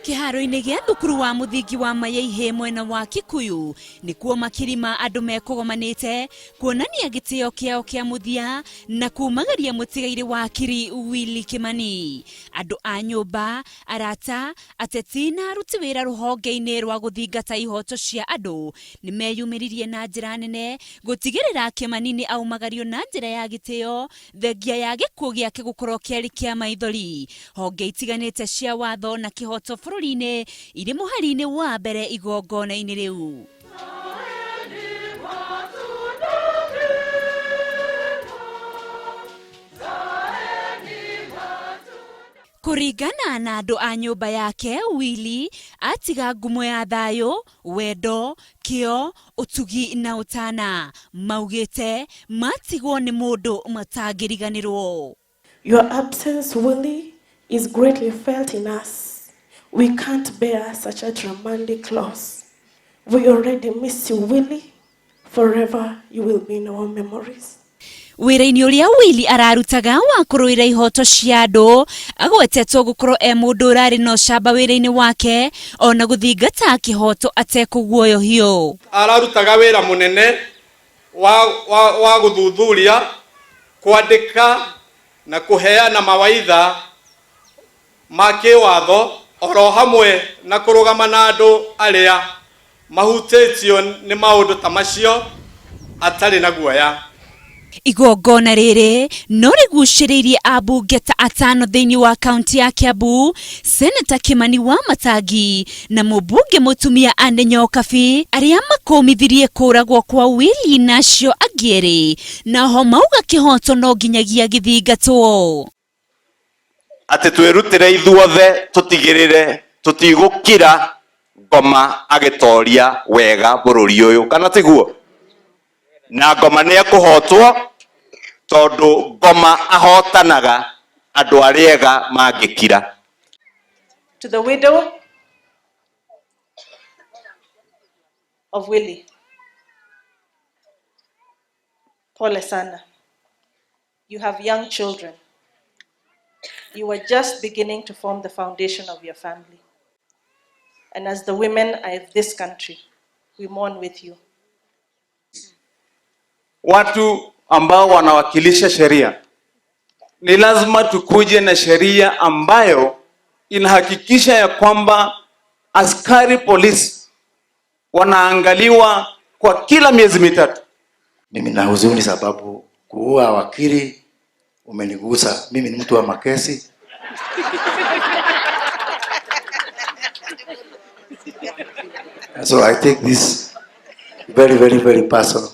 Kĩharo-inĩ gĩa thukuru wa mũthingi wa Mayaihĩ mwena wa Kikuyu nĩkuo makiri ma andũ mekũgomanĩte kuonania gĩtĩo kĩao kĩa mũthia na kumagaria mũtigairĩ wakiri Willy Kimani. Andũ a nyũmba, arata, ateti na aruti wĩra rũhonge-inĩ rwa gũthingata ihoto cia andũ nĩmeyumĩririe na njĩra nene gũtigĩrĩra Kimani nĩ aumagario na njĩra ya gĩtĩo thengia ya gĩkuũ gĩake gũkorwo kĩarĩ kĩa maithori. Honge itiganĩte cia watho na kĩhoto bũrũri-inĩ irĩ mũhari-inĩ wa mbere igongona-inĩ rĩu. Kũringana na andũ a nyũmba yake, Willy atiga ngumo ya thayũ, wendo, kĩo, ũtugi na ũtana. Maugĩte matigwo nĩ mũndũ matangĩriganĩrwo. Your absence, Willy, is greatly felt in us. We can't bear such a dramatic loss. We already miss you, Willy. Forever you will be in our memories. Wĩra-inĩ ũrĩa Willy ararutaga wa kũrũĩra ihoto cia andũ, agwetetwo gũkorwo e mũndũ ũrarĩ na ũcamba wĩra-inĩ wake ona gũthingata kĩhoto atekũguoyohio. Ararutaga wĩra mũnene wa gũthuthuria, kwandĩka na kũheana mawaidha ma kĩwatho oro hamwe na kũrũgama na andũ arĩa mahutĩtio nĩ maũndũ ta macio atarĩ na guoya. Igongona rĩrĩ no rĩgucĩrĩirie ambunge ta atano thĩinĩ wa kaunti ya Kiambu, Seneta Kimani wa Matangi na mũmbunge mũtumia Anne Nyokabi arĩa makũmithirie kũragwo kwa Willy na acio angĩ erĩ, naho mauga kĩhoto no nginyagia gĩthingatwo. Atĩ twĩrutĩre ithuothe tũtigĩrĩre tũtigũkira ngoma agĩtoria wega bũrũri ũyũ, kana tiguo? Na ngoma nĩ ekũhotwo tondũ ngoma ahotanaga andũ arĩa ega mangĩkira. To the widow of Willy, pole sana. You have young children. You are just beginning to form the foundation of your family. And as the women of this country, we mourn with you. Watu ambao wanawakilisha sheria, ni lazima tukuje na sheria ambayo inahakikisha ya kwamba askari polisi wanaangaliwa kwa kila miezi mitatu. Mimi na huzuni sababu kuua wakili umenigusa. Mimi ni mtu wa makesi. So I take this very, very, very personal.